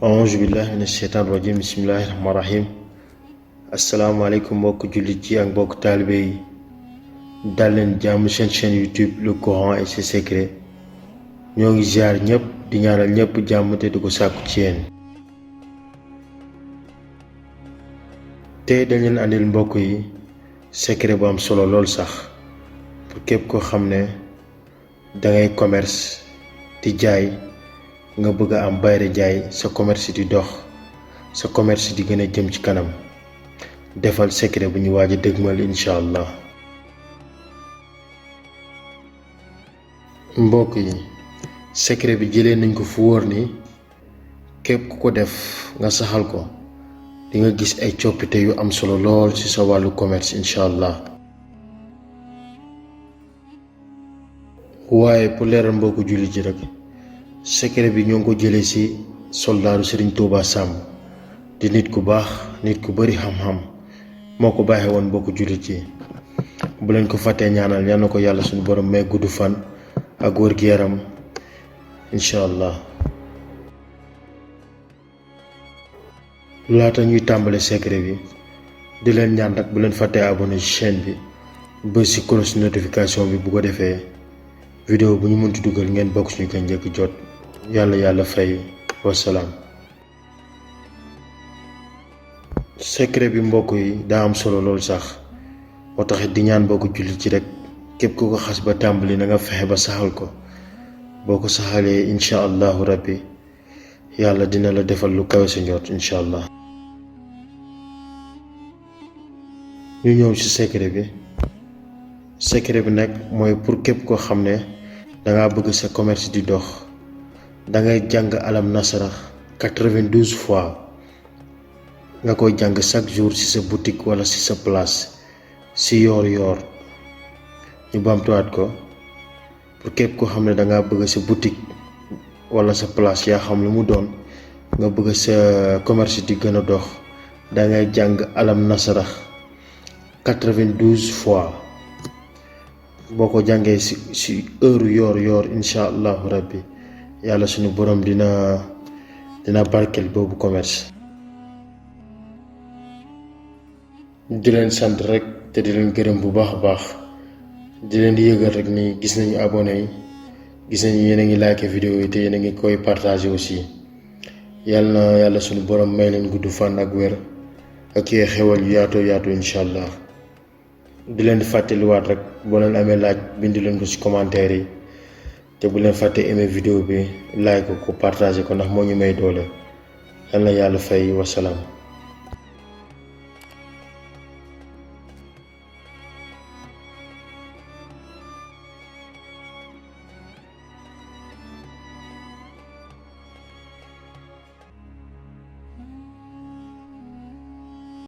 auzu billahi mina sheytaan rajim bismillahi rahmaani rahim asalaamaaleykum mbokk jullit yi ak mbokk taalibe yi dal leen jàmm seen chaîne YouTube le Coran et ses secrets ñoo ngi ziar ñëpp di ñaanal ñëpp jàmm te di ko sàkku ci yéen. tey dañ leen andil mbokk yi secret bu am solo lool sax pour képp koo xam ne dangay commerce di jaay nga bëgg a am bayre jaay sa commerce di dox sa commerce di gën a jëm ci kanam defal secret bu ñu waaj a dëgmal incha allah. mbokk yi secret bi jëlee nañ ko fu wóor ni képp ku ko def nga saxal ko di nga gis ay coppite yu am solo lool ci sa wàllu commerce incha allah. waaye pour leeral mbokku jullit ji rek secret bi ñoo ngi ko jëlee ci soldaaru Serigne Touba Sam di nit ku baax nit ku bari xam-xam moo ko baaxee woon mbokku jullit yi. bu leen ko fàttee ñaanal yal na ko yàlla suñu borom may gudd fan ak wér gi yaram incha allah. laata ñuy tàmbale secret bi di leen ñaan nag bu leen fàttee abonné ci chaîne bi ba ci cloche notification bi bu ko defee vidéo bu ñu mënti dugal ngeen bokk suñu ko njëkk jot. yàlla fay wasalaam. secret bi mbokk yi daa am solo lool sax moo taxit di ñaan mbokku jullit ci rek képp ku ko xas ba tàmbali na nga fexe ba saxal ko boo ko saxalee incha allahu rabbi yàlla dina la defal lu kawe sa njort incha allah. ñu ñëw ci secret bi nag mooy pour képp koo xam ne dangaa bëgg sa commerce di dox dangay jàng alam nasara 92 fois nga koy jàng chaque jour ci sa boutique wala ci sa place ci yoor ñu baamtuwaat ko pour képp koo xam ne dangaa bëgg sa boutique wala sa place yaa xam lu mu doon nga bëgg sa commerce di gën a dox dangay jàng alam nasara 92 fois boo ko jàngee ci heure yoor incha allahu rabbi yàlla suñu borom dina barkel boobu commerce. di leen sant rek te di leen gërëm bu baax a baax di leen di yëgal rek ni gis nañu abonné yi gis nañu yéen a ngi like vidéo yi te yéen a ngi koy partager aussi yàlla na yàlla suñu borom may leen gudd fan ak wér ak yee xewal yu yaatu incha allah. di leen di fàttaliwaat rek boo leen amee laaj bindi leen ko ci commentaire yi te bu leen fàtte aimer vidéo bi like ko partager ko ndax moo ñu may doole yal na yàlla fay wasalaam.